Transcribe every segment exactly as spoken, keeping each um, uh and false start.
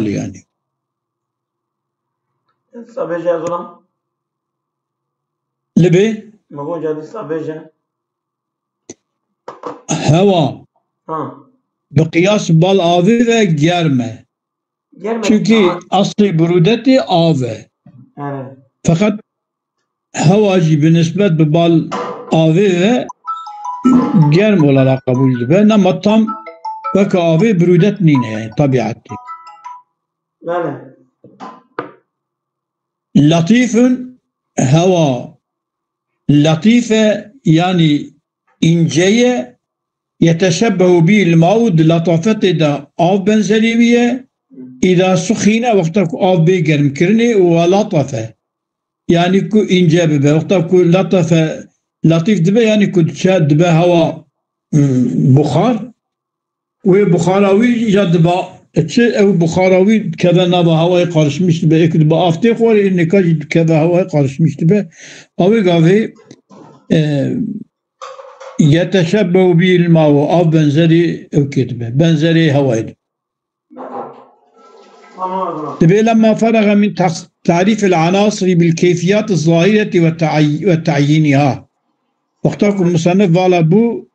Yanî. Sabêje ez olam. Li bê? Me got ca dîsa bêje. Hewa. Ha. Bi qiyas bal avê ve germ e. Germ e. Çünkü aslê birûdetê av e. Ere. Feqet hewa jî bi nisbet bi bal avê ve germ olarak kabul dibe. Nema tam weke avê birûdet nîne, yani tabiatê. Bele. Latîfun, hewa latîf e, yani ince ye, yeteşebbehu bî ilmau, di latafetê de av benzerî wî ye, îda suxîne, wexta ku av bê germkirinê û welatafe. Yani ku ince bibe, wexta ku latafe latîf dibe, yani ku diçe dibe hewa, ım, buxar, wê buxara wî ya diba, çi ew buxara wî dikeve nava hewayê qarişmiş dibe, ê ku diba av tê xwarê, ê nêka jî dikeve hewayê qarişmiş dibe. Awê gavê, e, yeteşebbehu bî ilmau, av benzerî ew kê dibe, benzerî hewayê dibe. Tamam, tamam. Dibê lemma ferage min tas-, tarîf el anasirî bil keyfiyat zahireti ve ta'y-, ve ta'yiniha. Wexta ku musannif vala bû,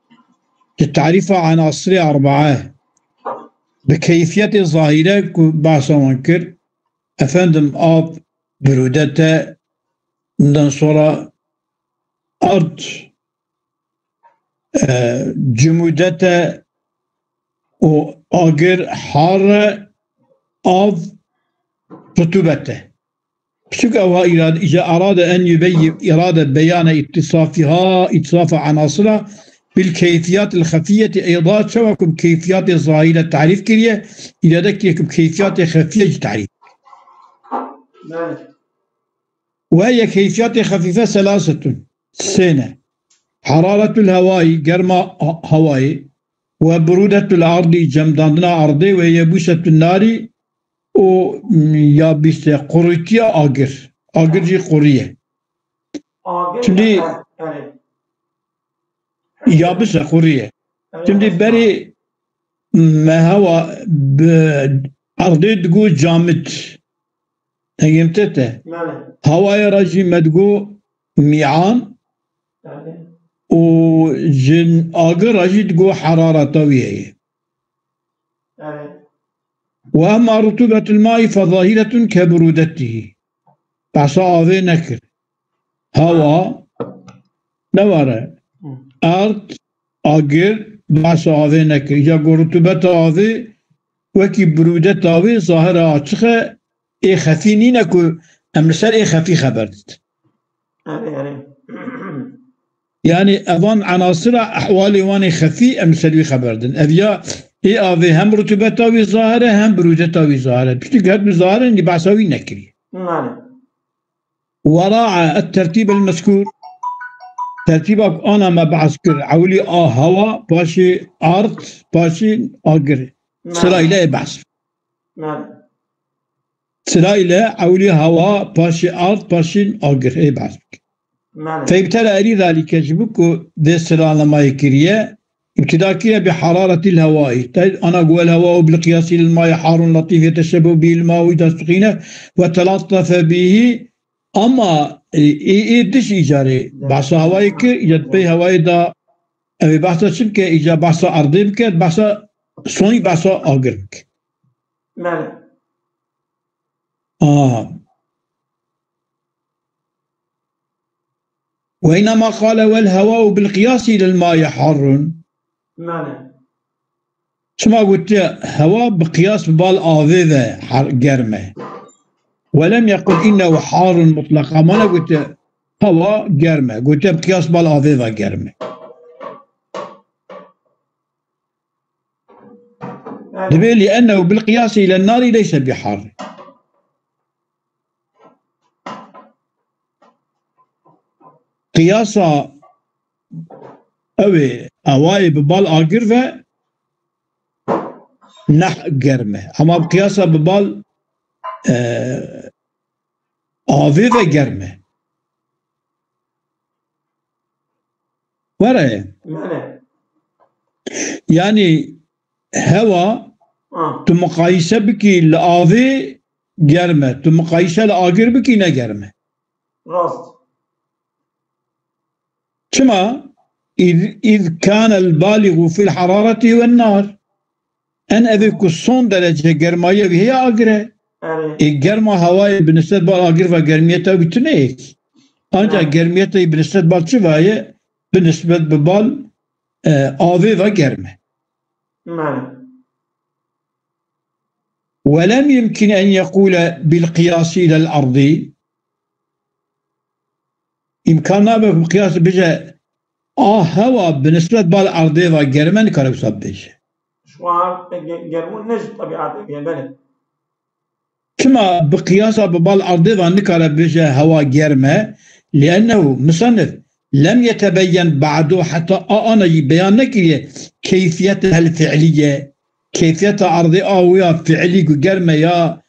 di tarîfa anasirê erbaa, bi keyfiyetê zahire ku behsa wan kir, efendim, av, birûdet e, ondan sonra ard, e, cumûdet e û agir, har e, av, rutûbet e. Çunke ew ha îrad-, îca arade en yubeyy-, îrade beyane îtisafiha, îtisafa anasira bil keyfiyat el xefiyeti eyda, çawa ku bi keyfiyatê zahire tarîf kiriye, îrade kiriye ku bi keyfiyatê xefiye jî tarîf. Bele. Ve ye keyfiyatê xefîfe selasetun. Sê ne. Hararetul hewayî, germa ha-, hewayê. Ve burudetul ardî, cemdandina ardê. Ve yebûsetul narî û, mm, yabîse, qurîtiya agir. Agir jî qurî ye. Agir Şimdi yani, yani. Yabis e, qurî ye. Yani. Şimdi berê me hewa bi ardê digo camit. Hengê min tê te. Bele. Hewayê re jî me digo mîan. Bele. Û ji agir re jî digo herareta wî heye. Bele. Ve emma rutubetul maî fe zahiretun ke burudetihî. Behsa avê nekir. Hewa, ne were. Hı. Erd, agir, behsa avê nekir. Îca ku rutubeta avê wekî birûdeta wê zahir e, açiq e, ê xefî nîne ku em li ser ê xefî xeber didin. Erê, erê. Yani evan enasira ehwalê wan ê xefî em li ser wî xeber din. Ev ya ê avê hem rutubeta wî zahir e, hem birûdeta wî zahir e. Piştî ku her du zahir in, lê behsa wî nekiriye. Mane. Wera'a et-tertîb el-mezkûr. Tertîba ku ana me behs kir. Ewilî a hewa, paşê ard, paşê agir. Mane. Sirayla ê behs. Mane. Sirayla ewilî hewa, paşê ard, paşê agir ê behs bike. Mane. Feyb tera erî zalîke, ji bo ku vê siralamayê kiriye, îbtîda kiriye bi hararetil hewayî. Te ana got el hewau bil qiyasî lil mayî harun latîf yeteşebehu bî lil ma û îda suxîne ve telattefe bîhî. Ama, e, ê, ê diş îcarê behsa hewayê kir, îca di pey hewayê da, ew ê behsa çi bike? Îca behsa erdê bike, behsa sonî behsa agir bike. Bele. Aha. Ve înema qale wel hewau bil qiyasî lil mayî harrun. Mane. Çima gotiye hewa bi qiyas bi bal avê ve har-, germ e. Ve lem yequl innehu harrun mutlaqa. Ma negotiye hewa germ e. Gotiye bi qiyas bal avê ve germ e. Dibê li ennehu bil qiyasî ile narî leyse bi har. Qiyasa ew ê, hewayê bi bal agir ve neh germ e. Ama bi qiyasa bi bal, e, avê ve germ e. Were ye. Mane. Yani hewa Ha. Tu muqayese bikî li avê germ e. Tu muqayese li agir bikî ne germ e. Rast. Çima? Îz, îz kânel bâligu fil harareti wen nar. En evê ku son derece germayî wî heye agir e. Erê. Ê germa hewayê bi nisbet bal agir ve germiyeta wî tune yek. Ancak Ha. germiyeta wî bi nisbet bal çi ve ye? Bi nisbet bi bal, e, avê ve germ e. Belê. Ve lem yumkin en yekûle bil qiyasî ilel erdî. Îmkan nabe ku qiyas bije, a hewa bi nisbet bal erdê ve germ e, nikare wisa bibêje. Ji wan ge-, germûn ne ji tebîetê bûye, belê. Çima bi qiyasa bi bal erdê ve nikare bibêje hewa germ e? Liennehu, musennif, lem yetebeyyen ba'du, heta a ana jî beyan nekiriye keyfiyetehel fi'liye, keyfiyeta erdê a wê ya fi'lî ku germ e ya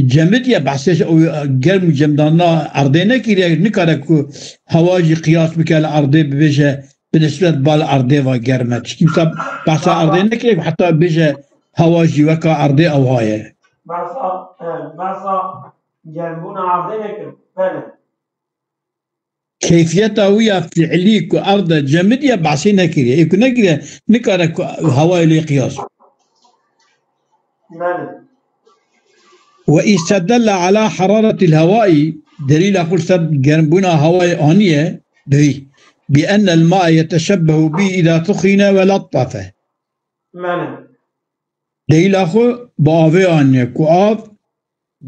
cemid ye, behsê ş-, o germ û cemdanina erdê nekiriye, nikare ku hewa jî qiyas bike li erdê bibêje, bi nisbet bal erdê ve germ e. Çikî wisa behsa erdê nekiriye ku heta bêje hewa jî weka erdê ew ha ye. Behsa, e, behsa germbûna erdê nekirin. Belê. Keyfiyeta wî ya fiilî ku erd e cemid ye, behsê nekiriye. Ê ku nekiriye, nikare ku hewayê lê qiyas. Belê. Ve istedelle ala hararetil hewayî, delîla xwe li ser germbûna hewayê aniye, bi vî, bi ennel ma'e yeteşebbehu bî îza suxîne ve lettefe. Belê. Delîla xwe bi avê aniye ku av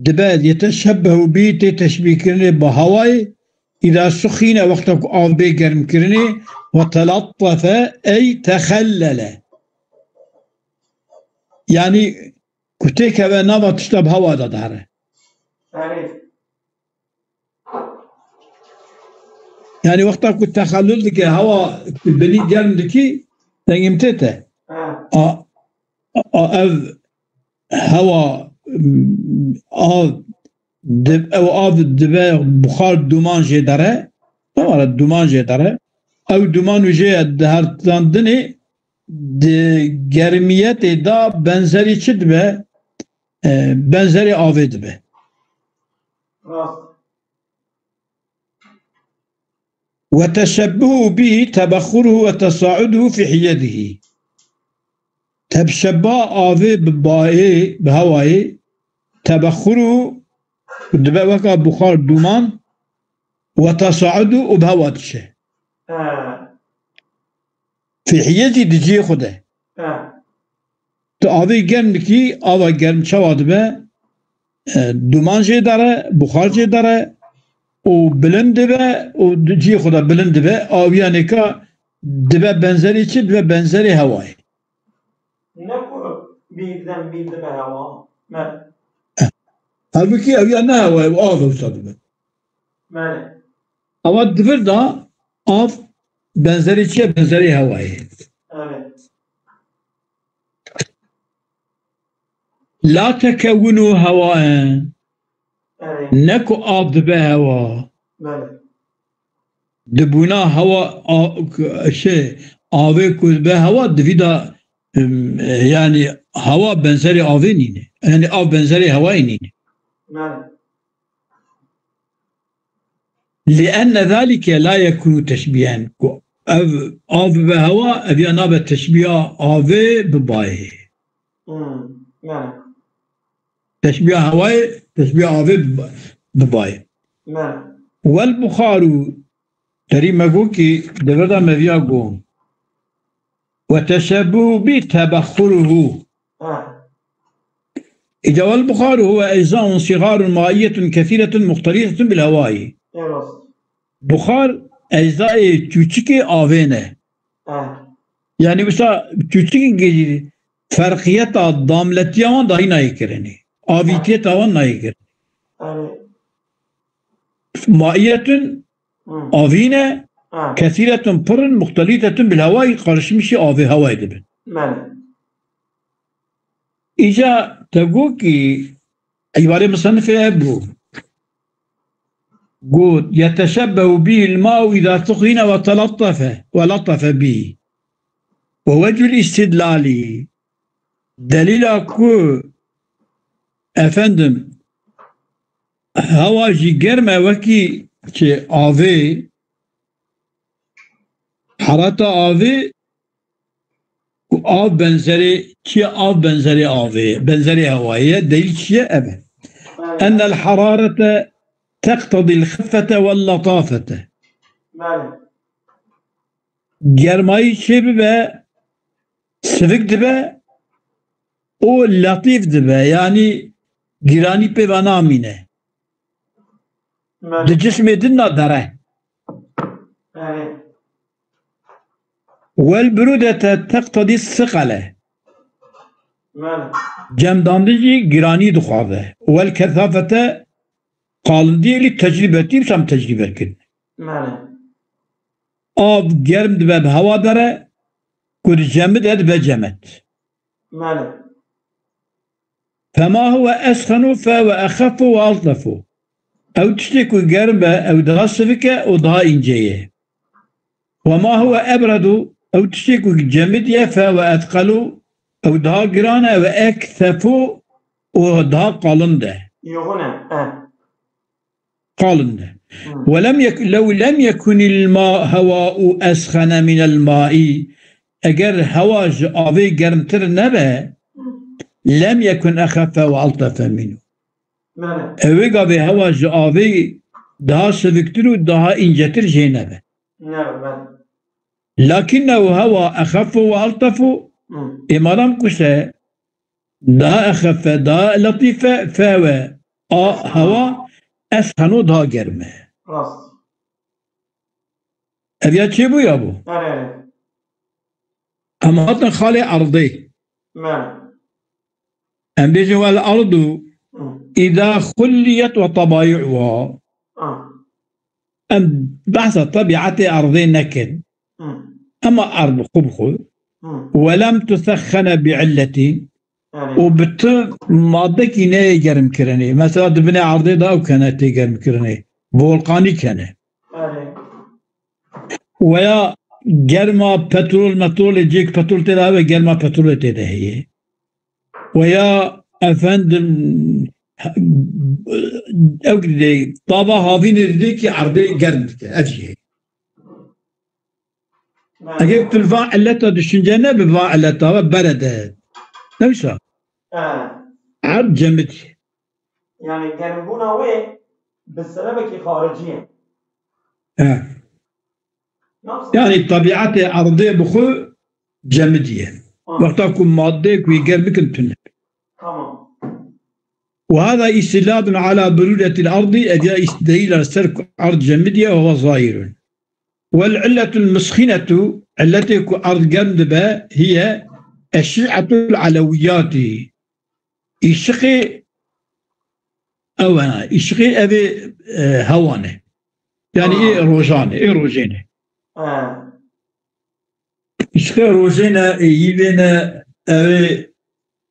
dibe yeteşebbehu bî, tê teşbîhkirinê bi hewayê, îza suxîne, wexta ku av bê germkirinê, ve telattefe ey texellele. Yanî ku têkeve nava tişta bi hewa de dihere. Erê. Yanî wexta ku texellul dike, hewa binî germ dikî, dengê min tê te. Ha. A, a, ev hewa, m, av, di-, ew av dibe buxar, duman jê dere. Tamam, duman jê dere. Ew duman û jê dihertandinê di germiyetê de benzerî çi dibe? E, benzerî avê dibe. Rast. Ve teşebbuhu bî tebexxuruhu ve tesauduhu fî hiyedihi. Tebşebba avê bi bayê, bi hewayê, tebexxuruhu dibe weka buxar, duman, ve tesaudu û bi hewa diçe. Ha. Fî hiyezî di cihê xwe de. Ha. Tu avê germ dikî, ava germ çawa dibe? E, duman jê dere, buxar jê dere û bilind dibe û di cihê xwe de bilind dibe. Awiya nêka dibe benzerê çi? Dibe benzerê hewayê. Ne ku bîrden bîr dibe hewa. Me. Halbuki ew ya ne hewa ye, ew av e, wisa dibe. Belê. Ama di vir de av benzerê çi ye? Benzerê hewa ye. Evet. La tekewwinu hewaen. Evet. Ne ku av dibe hewa. Belê. Dibûna hewa, a-, şey, avê ku dibe hewa, di vî de, em, yanî hewa benzerê avê nîne. Yanî av benzerê hewayê nîne. Belê. Lienne zalike la yekunu teşbihen. Ku ev av bibe hewa, ev ya nabe teşbiha avê bi bayê. Hmm, yani. Teşbiha hewayê, teşbiha avê bi, bi bayê. Yani. Wel buxaru, terî me got ki, devir de me viya got. Ve teşebbuhu bi tebexxuruhu. Ha. Îca wel buxaru huve eczaun sigarun maiyetun kesiretun muxtelitetun bil hewayî. Evet. Buxar eczayê çûçikê avê ne. Ha. Yani wisa çûçikê gecî ferqiyeta damletiya wan dahî nayê kirinê. Avîtiyeta wan nayê kirinê. Yani. Maiyetun Hı. Avî ne, Ha. Kesiretun pir in, muxtelitetun bil hewayî, qarişmişî avê hewayê dibin. Belê. Îca te got ki îbarê musennifê ev bû. Got, yeteşebbehu bî il ma'u îza suxîne ve telattefe, ve lattefe bî. Ve vecul istidlalî. Delîla ku, efendim, hewa jî germ e wekî çi avê, herata avê ku av benzerê çi ye, av benzerê avê ye, benzerê hewayê ye, delîl çi ye? Ev e. Enel hararete teqtedîl xiffete wel letafete. Germayî çê bibe, sivik dibe û letîf dibe, yanî giranî pê ve namîne. Di cismê din na dere. Wel birûdete teqtedî siqele. Cemdandin jî giranî dixwaze. Wel kesafete qalindiyê lî tecrîbetî, wisa tecrîbe kirin. Av germ dibe bi hewa dere, ku dicemide dibe cemed. Fema huwe esxenu fe ve exefu ve altefu. Ew tiştê ku germ be, ew daha sivik e û daha înce ye. Ve ma huwe ebredu, ew tiştê ku cemid ye, fe ve etqelu, ew daha giran e, ve eksefu û daha qalind e. Yoxone, e. Qalind e. Hı. Ve lem yek-, lew lem yekunil ma hewa'u esxene minel ma'i, eger hewa ji avê germtir nebe, lem yekun exeffe ve altefe minhu. Bele. Ew ê gavê hewa ji avê daha siviktir û daha încetir jê nebe. Nebe, bele. Lakinnehu hewa exeffu ve altefu, Hı. ê madam ku se daha exeffe, daha letîfe, fe ve a hewa esxenu daha germ e. Rast. Ev ya çêbû ya bû? Erê, erê. Em hatin xalê erdê. Me. Em bêjin wel erdu Hı. îda xulliyet ve tabayi'uha. Ah. Em behsa tebîetê erdê nekin. Hı. Ema erd bi xwe bi xwe. Hı. Welem tusexxene bi illetin. Yani. Û bi tu madekî neyê germkirinê. Mesela di binê erdê de ew kene tê germkirinê. Volkanîk hene. Yani. Weya germa petrol, metrolê cêk petrol tê de hebe, germa petrolê tê de heye. Weya efendim, ew didê, tava havînê didê ki erdê germ dike. Ev jî heye. Eger tu li van illeta düşünce ne bi van illeta ve bere de. Ne wisa? He. Erd cemidî. Yani germbûna wê bi sebebekî xaricî ye. He. Nasıl? Yani tabiatê erdê bi xwe cemidî ye. Ha. Wexta ku madeyê ku yê germ bikin tune. Tamam. Ve hada istidlalun ala burudetil ardi, ev ya ist-, delîl ser ku erd cemidî ye, ve zahirun. Wel illetul misxinetu, illetê ku erd germ dibe, hiye eşî'etul alewiyatî. Îşiqê ew e, îşiqê ev ê, e, hewan e. Yani ê Ha. rojan e, ê rojên e. Ha. Îşiqê rojên e, ê yîvên e, ew ê,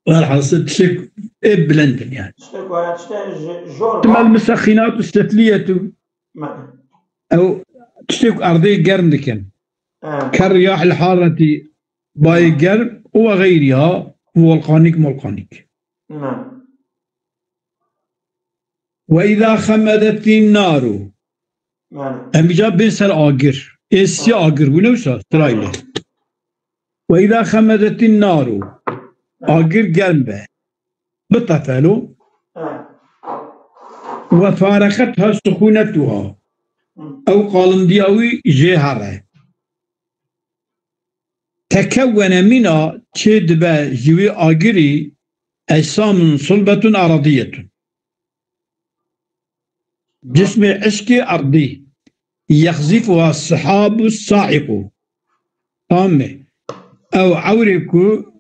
welhasil tiştek ê bilind in yani. Tiştek waya, tiştek ji-, jor Timel ba. Misexînat û sefliyetu. Me. Ew tiştek erdê germ dikin. Ha. Ker riyahil harretî bayê germ û ve xeyriha volkanîk molkanîk. Me. Ve îza xemedetî naru. Yani. Em îca bên ser agir. Ê sî agir bûne wisa sirayla. Ve îza xemedetî naru. Agir germ be. Bitefelo. Ha. Ve farexetha suxunetuha. Hı. Ew qalindiya wî jê here. Tekewwene mîna çê dibe ji wî agirî ecsamun sulbetun aradiyetun. Cismê eşkê erdî. Yexzîfuha sihabu sa'iqu. Tamam mı? Ew ewrê ku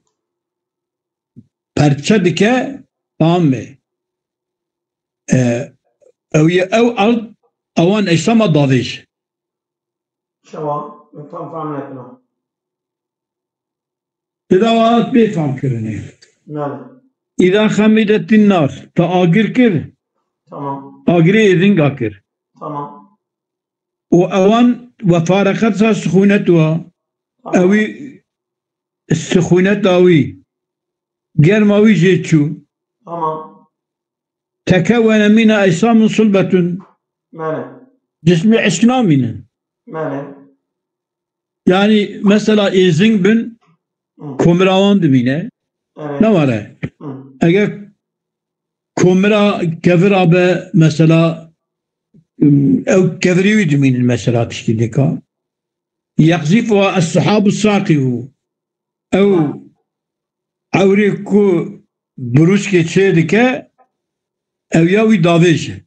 perçe dike, tamam mı? E, ew ye, ew erd, ewan eşsama davêj. Şewa, min tam fehm nekirî. Tê de hat bê fehm kirinê. Bele. Îza xemîdetîn nar, te agir kir. Tamam. Agirê êzinga kir. Tamam. Û ewan ve fareqet sa sixûnetuha. Tamam. Ewî sixûneta wî. germa wî jê çû. Tamam. Tekewene mîna ecsamun sulbetun. Belê. Cismê eşk namînin. Belê. Yani mesela êzing bin, Hı. komira wan dimîne. Evet. Ne were? Hı. Eger komira kevira be mesela, ım, ew kevirî wî dimînin mesela tiştî dika. Yexzîfuha es-sehabu saqîhu. Ew ewrê ku birûskê çê dike, ew ya wî davêj e.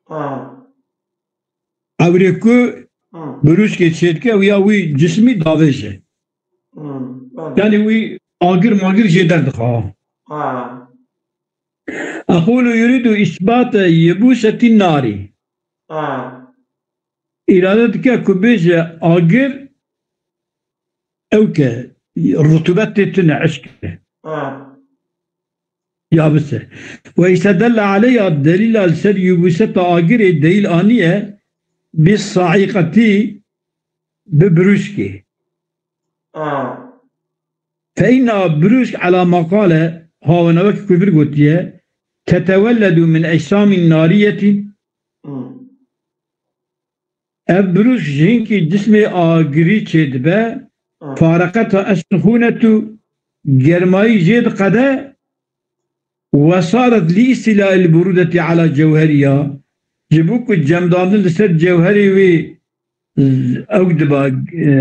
Ha. Ewrê ku Hı. birûskê çê dike, ew ya wî cismî davêj e. Hı. Belê. Yani wî agir magir jê derdixe. Ha. Eqûlu yurîdu îsbate yebûsetî narî. Ha. Îrade dike ku bêje agir ew ke rutubet tê tune, eşk e. Ha. Yabis e. Ve istedelle aleyha, delîla li ser yubûseta agirê delîl aniye bi saîqetî, bi birûskê. Ha. Fe inna birûsk ela ma qale, ha wena wekî ku vir gotiye, tetevelledu min ecsamîn nariyetin. Hı. Ev birûsk ji hinkî cismê agirî çêdibe, Hı. fareqeta es-suxûnetu, germayî jê diqede, we saret li îstîlail burûdetî ala cewheriya, ji bo ku cemdandin li ser cewherê wê, z-, ew dibe, e,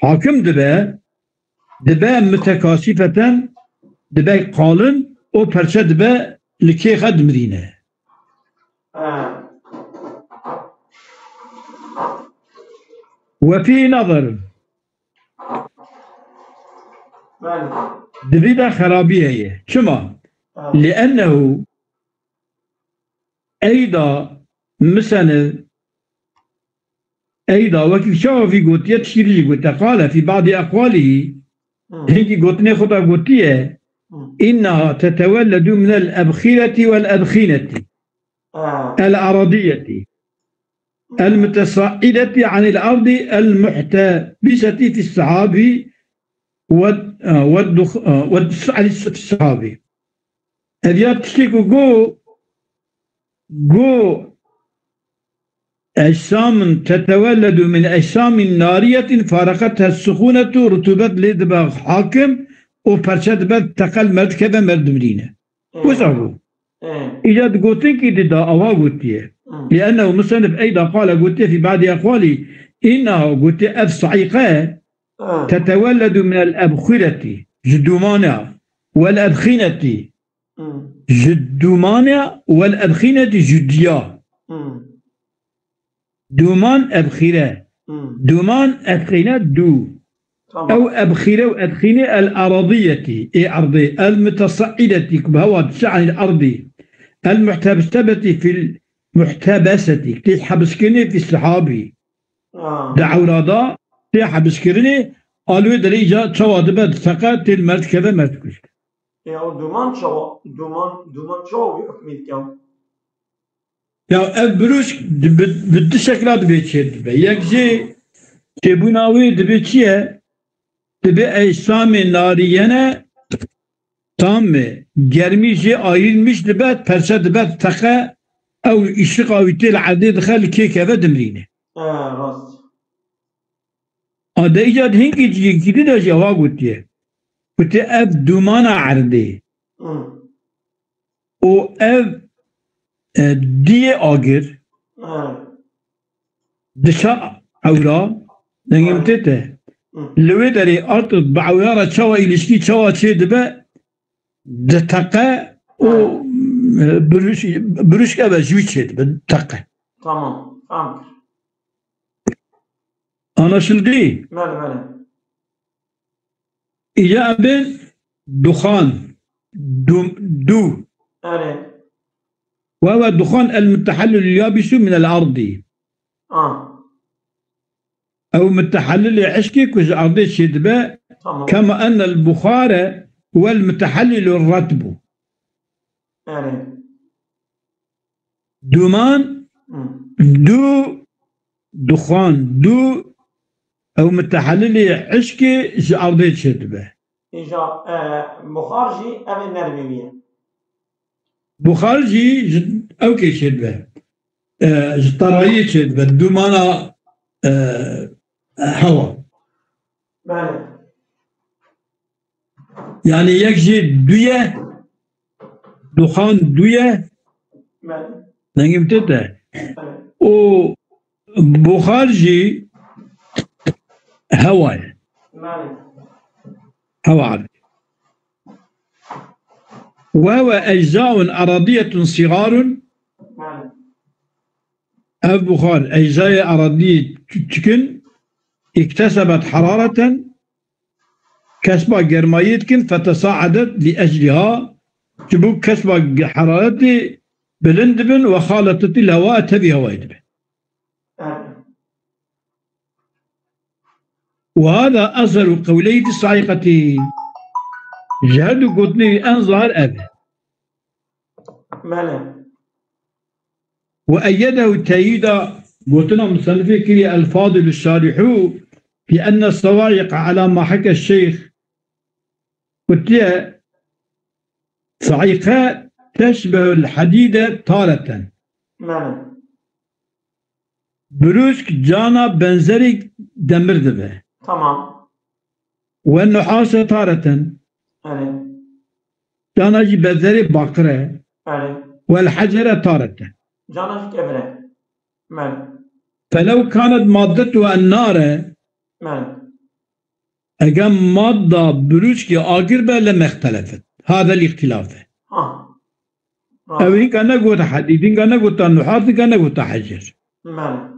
hakim dibe, dibe mutekasîfeten, dibe qalin û perçe dibe li kêxa dimirîne. Ha. We fî nazar. Belê. Di vî de xerabî heye. Çima? Ha. Li ennehu eyda misene Eyda, wekî çawa vî gotiye, tiştî jî gotiye. Qale fî ba'dî eqwalihî, Hı. hinkî gotinê xwe de gotiye, Hı. inneha tetevelledu minel ebxîretî wel edxînetî. Ha. El aradiyetî. El mutesaidetî anil ardî el muhtebiseti fis sehabi ve, e, ve dux-, e, ve s-, anil s-, fis sehabi. Ev ya tiştê ku go, go ecsamin tetevelledu min ecsamin nariyetin fareqetha suxûnetu, rutubet lê dibe hakim û perçe dibe teqel merdikeve merdimrîne. Hmm. Wisa bû. Hmm. Îca di gotinkî di da awa gotiye. Hmm. Li ennehu musennif eyda qale gotiye fî ba'dî eqwalî, înneha gotiye ev saîqe, Hmm. tetevelledu minel ebxûretî, ji dûmana, wel edxînetî, Hmm. ji dûmana, wel edxînetî, ji diya. Hmm. Dûman ebxîre. Hmm. Dûman edxîne dû. Tamam. Ew ebxîre û edxîne el aradiyetî, ê erdê, el mutesaidetî, ku bi hewa diçe anil erdî. El muhtebesebetî fil muhtebesetî, tê hebiskirinê fî sihabî. Ha. Di ewra da tê hebiskirinê, a li wê derê îca çawa dibe, diteqe, tê li merdikeve merdikuşt. Ya o dûman çawa, dûman, dûman çawa wî hukmî dike? Ya ev birûsk di, bi, bi du şekla divê çê dibe. Yek jê çêbûna wê dibe çi ye? Dibe ecsamê nariyene tam e. Germî jê ayrılmış dibe, perçe dibe, teqe, ew îşiqa wî tê li erdê dixe, li kê keve dimrîne. Ha, rast. A de îca di hinkî cihekî din de jî ewa gotiye. Gotiye ev dûmana erdê. Hmm. Û ev, e, diyê agir. Hmm. Diça ewra, dengê min tê te. Hmm. Li wê derê artık bi ewra re çawa îlişkî çawa çê dibe, diteqe û, Hmm. e, birûş-, birûşk ev e ji wî çê dibe, diteqe. Tamam, fam kir. Anlaşıldı? Belê, belê. Îca em bên duxan, du, du. Belê. Ve ve duxan el mutehellil yabisu min el ardi. Ah. Ew mutehellilê eşkê ku ji erdê çêdibe, Tamam. kema ennel buxare wel mutehellilu ratbu. Belê. Duman, Hı. du, duxan, du, Ew mutehellilê hişkê ji erdê çêdibe. Îja, e, buxar jî ev ê nermê wî ye. Buxar jî ji ewkê çêdibe. E, ji terayiyê çêdibe. Dûmana, e, hewa. Belê. Yani yek jî dû ye, duxan dû ye, Belê. Dengê min tê te. Belê. Û buxar jî hewa ye. Belê. Hewa abi. Ve ve eczaun eradiyetun sigarun. Belê. Ev buxar eczayê eradiyê çikin, iktesebet harareten, kesba germayê dikin, fetesaadet li ecliha, ji bo kesba ge-, heraretê bilind dibin, ve xaletetil hewa, tevî hewayê dibin. Ve hada azheru qewleyî fi saîqetî. Ji her du gotinê wî en zahir ev e. Belê. Ve eyyedehu teyîda gotina musennifê kiriye El-Fadil Şarihû fi enne sawaîq ala ma heke şeyx. Gotiye, saîqe teşbehul hadîde tareten. Belê. Birûsk cana benzerî demir dibe. Tamam. Ve nuhase tareten. Belê. Cana jî benzerî baqir e. Belê. Wel hecere tareten. Cana jî kevir e. Belê. Felew kanet maddetu en nare. Belê. Eger madda birûskê agir be, lem extelefet. Hada îxtilaf e. Ha. Rast. Ew hinka negot hedîd, hinka negot nuhas, hinka negot hecer. Belê.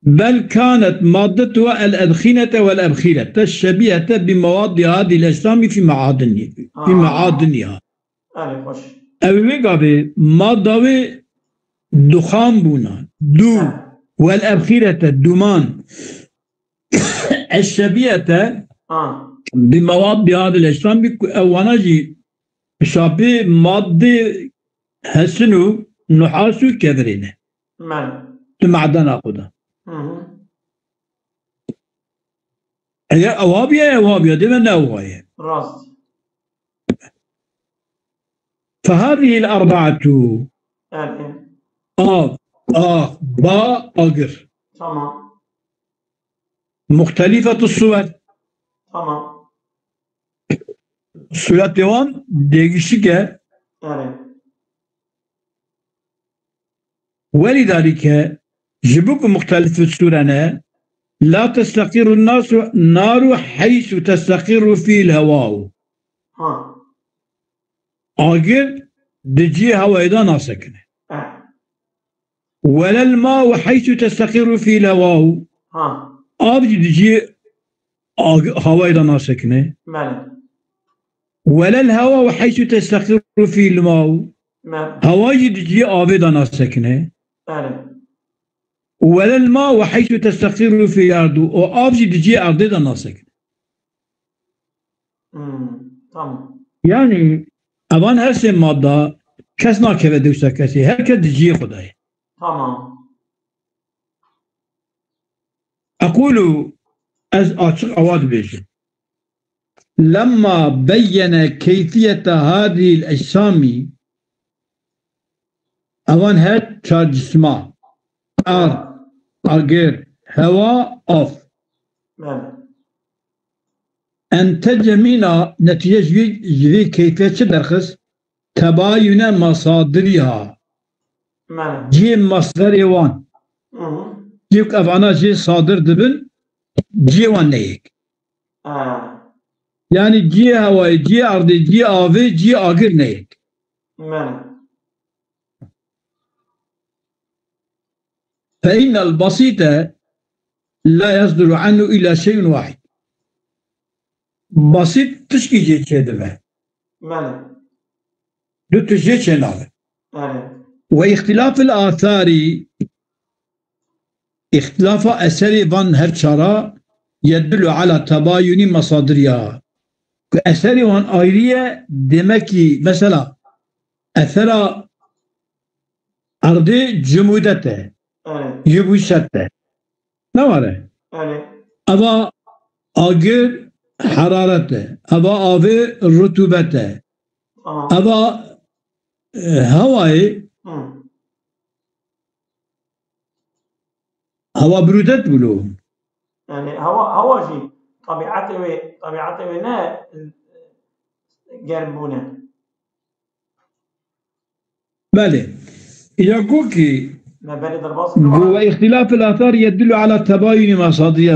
Bel kanet maddetuha el edxînete wel ebxîrete şebîhete bi mewaddi hadî el ecsamî fî meadinî, fî Aa. meadinîha. Erê, xweş. Ew wê gavê madda wê duxan bûna, dû, He. wel ebxîrete, duman. Eşşebîhete Ha. bi mewaddi hadî el ecsamî ku ew wana jî şapê maddê hesin û nuhas û kevirê ne. Belê. Di madena xwe de. Hı hı. Eger ewa biye, ewa biye, deme ne ewa ye. Rast. Fehadihil erbaatu. Erê. Av, ax, ba, agir. Tamam. Muxtelîfetu suwer. Tamam. Sûretê wan dêgişik e. Erê. Welîdalîke, ji bo ku muxtelîf sûre ne, la testeqîru nasu, naru heysu testeqîru fîl hewau. Ha. Agir di cihê hewayê de nasekine. Eh. Welel ma ve heysu testeqîru fîl hewau. Ha. Av jî di cihê ag-, hewayê de nasekine. Belê. Welel hewa ve heysu testeqîru fîl mau. Belê. Hewa jî di cihê avê de nasekine. Belê. Welel ma ve heysu testeqîru fîl ardu. Û av jî di cihê erdê de nasekine. Hmm, tamam. Yani, evan her sê madda kes nakeve dewsa kesê. Her kes di cihê xwe de ye. Tamam. Ekulu, ez açiq ewa dibêjim. Lemma beyyene keyfiyete hadîl ecsamî, evan her çar cisma, ard, agir, hewa, av. Belê. Entece mîna netîce ji vî, ji vî keyfiyet çi derxist? Tebayune masadiriha. Belê. Cihê masderê wan. Hı hı. Cihê ku evana jê sadir dibin, cihê wan ne yek. Ha. Yani cihê hewayê, cihê erdê, cihê avê, cihê agir ne yek. Belê. Fe innel basîte la yasduru anhu illa şey'un wahid. Basît tişkî jê çêdibe. Belê. Du tişt jê çênabe. Belê. Ve îxtilafil athari, îxtilafa eserê van her çara, yedullu ala tebayuni masadiriha. Ku eserê wan ayrî ye, demek ki, mesela, esera erdê cumûdet e, Belê. yubûset e. Ne ware? Erê. Eva agir heraret e. Eva avê rutubet e. Tamam. Eva, e, hewayê, Hı. hewa brûdet bû lo. Yani hewa, hewa jî tabiatê wê, tabiatê wê ne germ bûne. Belê. Ya ku ki Me berê derbas go kir. Ve ihtilaf el athar yedullu ala tebayuni masadiriye.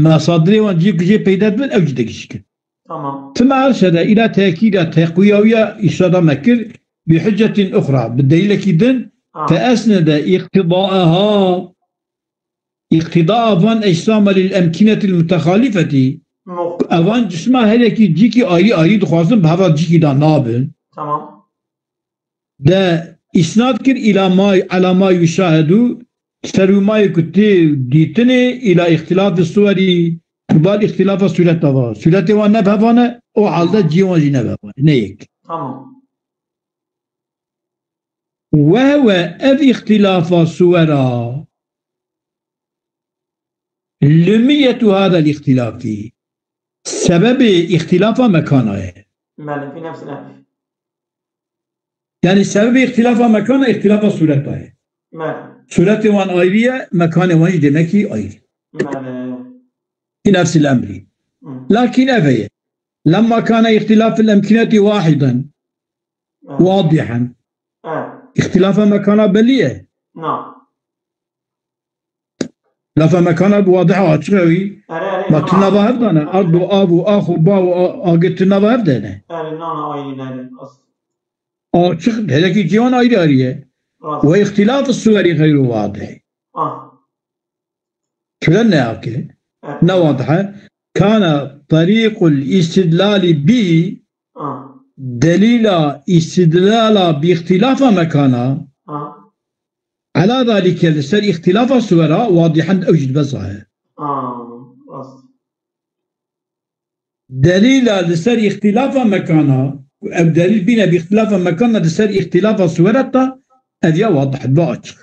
Masadirê wan cî ku jê peyda dibin ew jî degişikin. Tamam. Tima erşede ila tekîda teqwiyawiya îşada me kir bi hüccetin uxra, bi delîlekî din, Ha. Fe esnede iqtidaaha, iqtidaa van eşsama lil emkinetil mutexalifetî. Mu- Evan cisma her yekî cîkî ayrî ayrî dixwazin bi heva cîkî da nabin. Tamam. De îsnad kir îla ma, ela ma yuşahedu, ser wî mayê ku tê dîtinê, îla îxtilafê suwerî, bal îxtilafa sûreta va. Sûretê wan ne bi hevan e, o halde cihê wan jî ne bi hevan e. Ne yek. Tamam. Ve hewe ev îxtilafa suwera, limiyetu hadel îxtilafî. Sebebê îxtilafa mekana ye. Belê, fi nefsil emr. Yani sebebê îxtilafa mekana îxtilafa sûreta ye. Belê. Sûretê wan ayrî ye, mekanê wan jî demekî ayrî. Belê. Fi nefsil emrî. Hı. Lakin ev heye. Lemma kana îxtilaful emkinetî wahidan. Evet. Wadihen. Evet. Îxtilafa mekana belî ye. Na. Lafa mekana bi wadih açiq e wî. Erê, erê, Ma na. tu nava hev dane. Erd û av û ax û ba û a-, agir tu nava hev dene. Erê, na, na, ayrî, erê. As- Açiq, hele ki cî wan ayrî ayrî ye. Rast. Ve îxtilaf suwerî xeyru wadih. Ah. Çile ne ake? Evet. Ne wadih e. Kana tariqul istidlali bi Ah. delîla istidlala bi îxtilafa mekana. Ah. Ela zalike li ser îxtilafa suwera wadihen ew jî dibe zahir. Ah, rast. Delîla li ser îxtilafa mekana, ku ev delîl bîne bi îxtilafa mekana li ser îxtilafa suwera ta, ev ya wadih dibe açiq.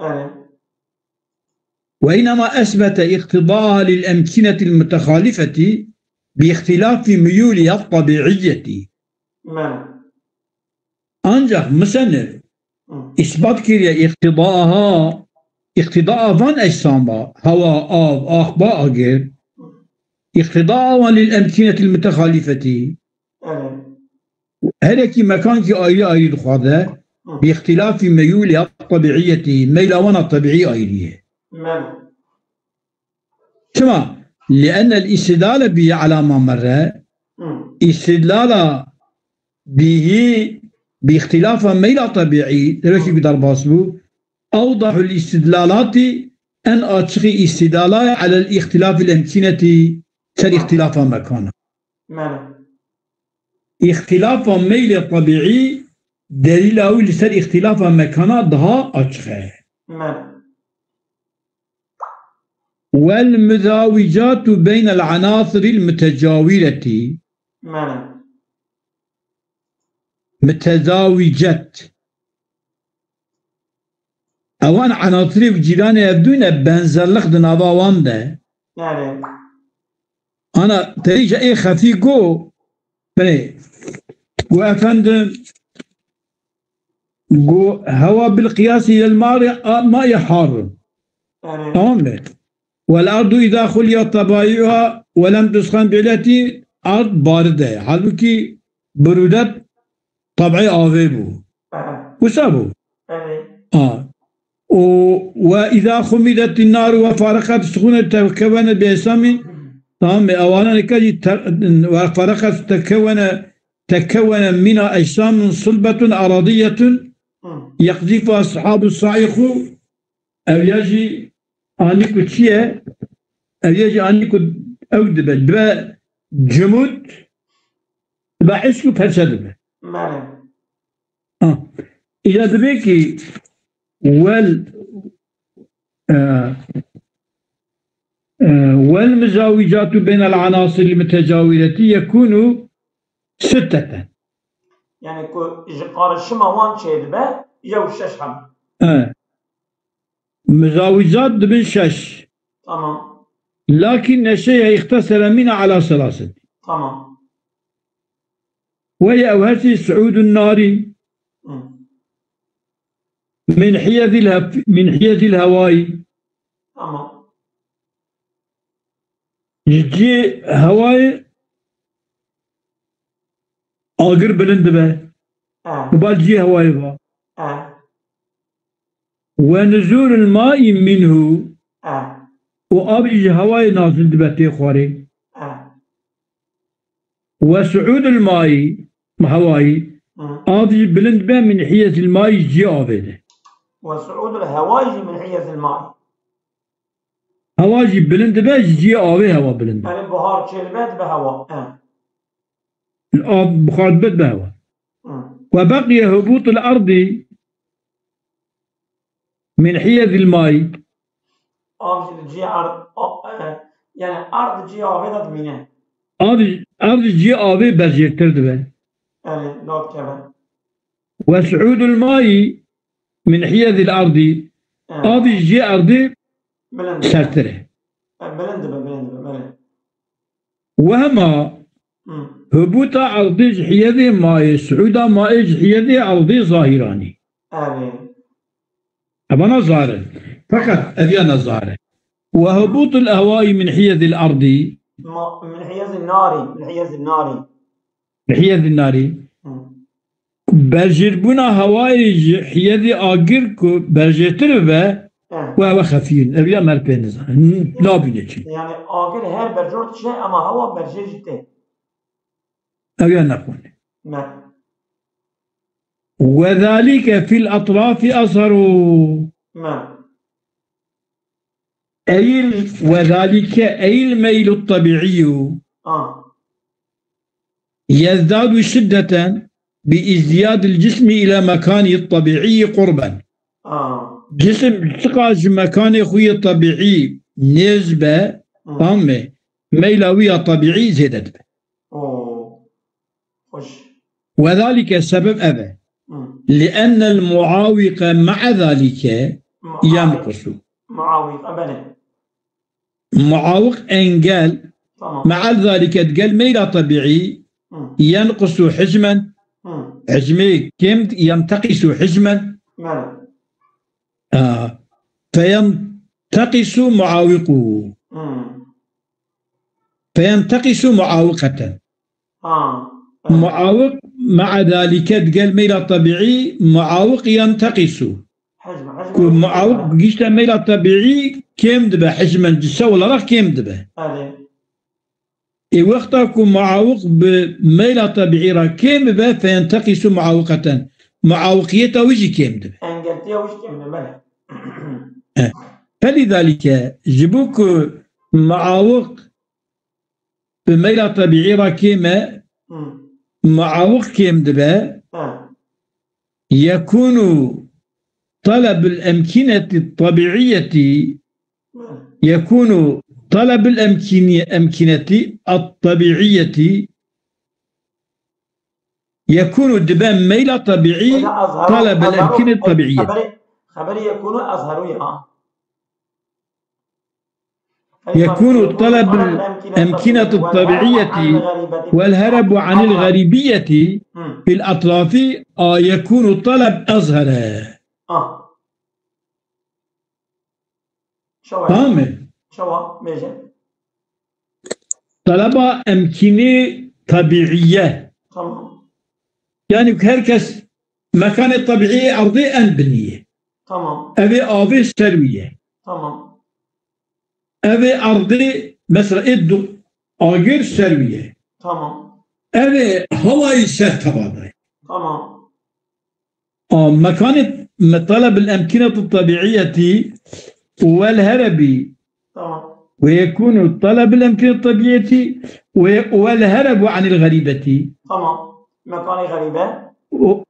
Evet. وإنما أثبت اقتضاءها للأمكنة المتخالفة باختلاف ميولها الطبيعية. Belê. Ancak musennif Hı. îsbat kiriye îqtidaaha, îqtidaa van eşsama, hewa, av, ax, ba, agir, îqtidaa wan lil emkinetil mutehalifetî. Evet. Her yekî mekankî ayrî ayrî dixwaze, Hı. bi îxtilafî meyûlê ya tebiîyetî, meyla wana tebiî ayrî ye. Belê. Çima? Li'ennel îstidlale bî ala ma merre, Hı. îstidlala bîhî bi îxtilafa meyla tebiî, derwekî ku derbas bû, ewdahul îstidlalati, en açiqî îstidala ye alel îxtilafil emkînetî, ser îxtilafa mekana. Belê. Îxtilafa meylê tebiî delîla wî li ser îxtilafa mekana daha açiq e. Belê. Wel muzawicatu beynel anasiril mutecawireti. Belê. Mutezawicet. Ewan enasirê û cîranê hevdû ne, benzerlik di nava wan de. Belê. Ana, te îca ê xefî go, belê, go efendim, go hewa bil qiyasî lil mari, a, maî har. Belê. Tamam mı? Vel ardu îza xulya tabaiha ve lem tusxan bi ileti ard baride. Halbuki birudet tab'ê avê bû. Aha. Wisa bû. Evet. Ha. O, ve îza xumidet naru ve fareqet suxune tekevene bi esamin. Tamam mı? Ewana ne kadar te-, ve fareqet tekevene, tekevene mina esamin sulbetun aradiyetun. Hı. Yekzifu ashabu saiqu. Ev ya jî anî ku çi ye? Ev ya jî anî ku ew dibe, dibe cimûd, dibe hişk û perçe dibe. Belê. Ha. Îca dibe ki wel, e, e, wel muzawicatu beynel anasiril mutecawireti yekunu sitteten. Yani ku ji qarişima wan çêdibe, yew şeş heb. E. Muzawicat dibin şeş. Tamam. Lakin neşeya iqtasere mina ala selaset. Tamam. Weye ew her şey suudun nari Hı. min hiyezil hef-, min hiyezil hevai. Tamam. Ji cihê hewayê agir bilind dibe. E. Bi bal cihê hewayê va. E. Ve nuzulul ma'i minhu. E. Û av jî ji hewayê nazil dibe tê xwarê. E. Ve suudul ma'i, hewayî, Hı. av jî bilind be min hiyezil ma'i ji cihê avê de. Ve suudul hewai jî min hiyezil ma'i. Hewa jî bilind dibe, ji cihê avê hewa bilind dibe. Yani buhar çêlibe dibe hewa. E. Av buxar dibe, dibe hewa. Hı. Ve beqiye hubutul ardi min hiyezil ma'i. Av jî li cihê ard, a-, e, yani ard cihê avê de dimîne. Av, av ji cihê avê berjêrtir dibe. Yani nadikeve. Ve suudul ma'i min hiyezil ardi. E. Av ji cihê erdê Bilind dibe. sertir e. E, bilind dibe, bilind dibe, belê. Ve hema Hı. hubuta erdê ji hiyezê mayê, suuda mayê ji hiyezê erdê zahiranî. Erê. Evana zahir in. Feqet ev ya ne zahir e. Ve hubutul hewai min hiyezil erdî. Ma, min hiyezin nari, min hiyezin nari. Min hiyezin nari. Hı. Berjêrbûna hewayê ji hiyezê agir ku berjêrtir bibe, E. ku ew e xefiyîn. Ev ya me pê nizane. Nabîne çi. Yani agir her berjor dişe ama hewa berjêr jî tê. Ev ya nexwîne. Me. Ve zalike fil etrafi azharu. Me. Eyl ve zalike eyl meylu tabi'iyyu Ah. yezdadu şiddeten bi izdiyadil cismi ila mekani tabi'iyyi qurben. Ah. Cisim çiqa ji mekanê xwe yê tabi'î nêz be, Hı. tam me, meyla wî ya tabi'î zêde dibe. Oo. Hoş. Ve zalike sebeb ev e. Hı. Li ennel muawike ma'a zalike yenqusu. Muawik, e, belê. Muawik engel Tamam. ma'a zalike digel meyla tabi'î Hı. yenqusu hicmen, Hı. hicmê kêm, yenteqisu hicmen. Belê. Aa, feyenteqisu muawiku. Hı. Feyenteqisu muawiqeten. Ha. Muawiq ma'a zalike digel meyla tabi'î muawiq yenteqisu. Hicm, hicm. Ku muawiq gişte meyla tabi'î kêm dibe, hicmen cisse olarak kêm dibe. Erê. Ê wexta ku muawiq bi meyla tabi'î re kêm bibe, feyenteqisu muawiqeten. Muawiqiyeta wî jî kêm dibe. Engeltiya wî jî kêm dibe, belê. Felîzalike, ji bo ku muawiq bi meyla tabi'î re kêm e, Hı. muawiq kêm dibe, Ha. yekunu talabul emkineti tabi'iyeti, Belê. yekunu talabul emkini-, emkineti at-tabi'iyeti, yekunu dibe meyla tabi'î Hada azharu, talabul azharu, emkineti tabi'iyeti. Xeberi, xeberi yekunu azharu ya. يكون طلب الأمكنة الطبيعية والهرب عن الغريبية في الأطراف، آه، يكون طلب أظهر. Ah. Şewa. Tamam mı? Şewa, bêje. Talaba emkini tabiiye. Tamam. Yani herkes mekanê tabiî erdê en binî ye. Tamam. Ev ê avê ser wî ye. Tamam. Ev ê erdê mesela ê du agir ser wî ye. Tamam. Ev ê hewayî ser teva de ye. Tamam. A, mekanê me talab el emkinet tabiiyeti vel herebi. Tamam. Ve yekunu talab el emkinet tabiiyeti ve, vel herebu anil garibeti. Tamam. Mekanê garibe. O,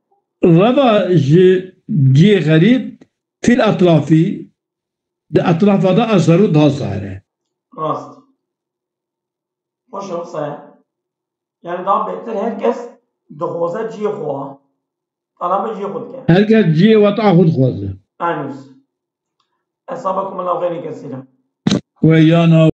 reva ji cihê garib fil etrafi, di etrafa de azharu daha zahir e. Rast. Hoş olsa ya. Yani daha beter herkes dixwaze cihê xwe. Talabê cihê xwe dike. Herkes cihê weta xwe dixwaze. Aynı. Esabakumullahu xeyri kesîra. weyana